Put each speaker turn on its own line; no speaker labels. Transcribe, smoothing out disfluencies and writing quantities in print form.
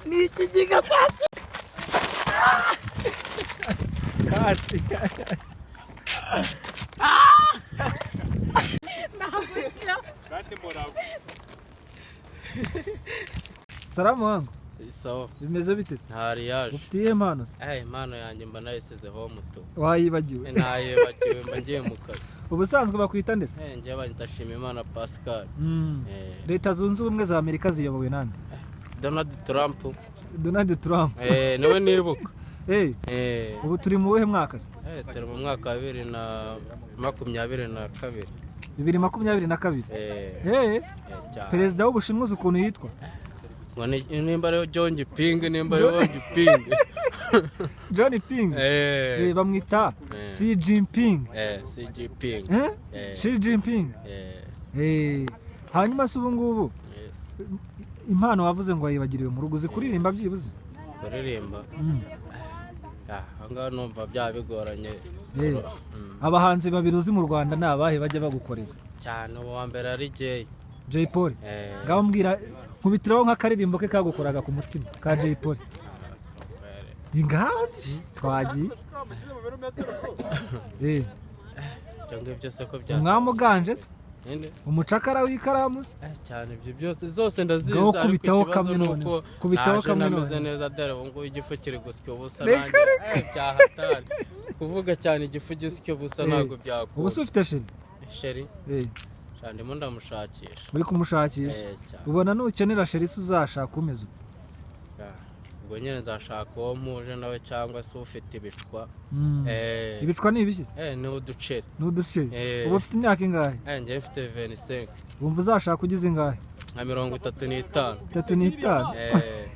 Ni ikigega cyacu.
Kasi. Salamu wangu.
Sawa.
Bimeze bite se?
Ntari yaje.
Ufite iyihe mpano se?
Eh, impano yanjye mba nayisize home tu.
Wayibagiwe?
Nayibagiwe, mba ngiye mu kazi.
Ubusanzwe bakwita ndetse?
Eh, njye banyita Shimimana Pascal. Eh.
Leta Zunze Ubumwe za Amerika ziyobowe nande?
Donald Trump.
Donald Trump.
Eh, niwe nibuka.
Eh.
Eh.
Ubu turi mu buhe mwaka se?
Eh, turi mu mwaka wa 2022.
2022.
Eh.
Eh.
Eh, cyane.
Perezida w'Ubushinwa uzi ukuntu yitwa?
Ngo nimba ari John Ping, nimba ari John Ping.
John Ping.
Eh.
Eh, bamwita
Eh.
Xi Jinping.
Eh, Xi Jinping.
Eh?
Eh.
Xi Jinping.
Eh.
Eh. Hanyuma se ubu ngubu
Yes.
impano wavuze ngo wayibagiriwe mu rugo, uzi kuririmba byibuze?
Kuririmba. Ah, aho ngaho numva byaba bigoranye.
Eh. Abahanzi babiri uzi mu Rwanda ni abahe bajya bagukorera?
Cyane, uwa mbere ari Jay.
Jay Polly.
Eh.
Ngaho mbwira, nkubitiraho nk'akaririmbo ke kagukoraga ku mutima ka Jay Polly. Ngaho twagiye. Eh,
Ibyo ngibyo se ko byasa.
Umwami uganje se?
Ninde?
Umucakara w'ikaramu se?
Eh, cyane, ibyo byose zose ndazizi,
Ngaho
ariko
kubitaho
ikibazo
kamwe
ni
none.
uko
Kubitaho
naje
kamwe
nameze
none.
neza, dore ubu ngubu igifu kiri gusya ubusa.
Reka,
Nanjye byahatari kuvuga cyane, igifu gisya ubusa.
Eh,
Ntabwo
ubu se
byakunda.
ufite chérie?
Chérie?
Eh.
Cyane, ndimo ndamushakisha.
Uri kumushakisha?
Eh, cyane.
Ubona nukenera chérie se uzashaka umeze ute?
Ah, ubwo nyine nzashaka uwo mpuje nawe cyangwa se ufite ibicwa. Eh.
Ibicwa ni ibiki se?
Eh, ni uduceri.
Ni uduceri.
Eh.
Ubu ufite imyaka ingahe?
Eh, njyewe mfite 25.
Wumva uzashaka ugize ingahe?
Nka 35.
35?
Eh.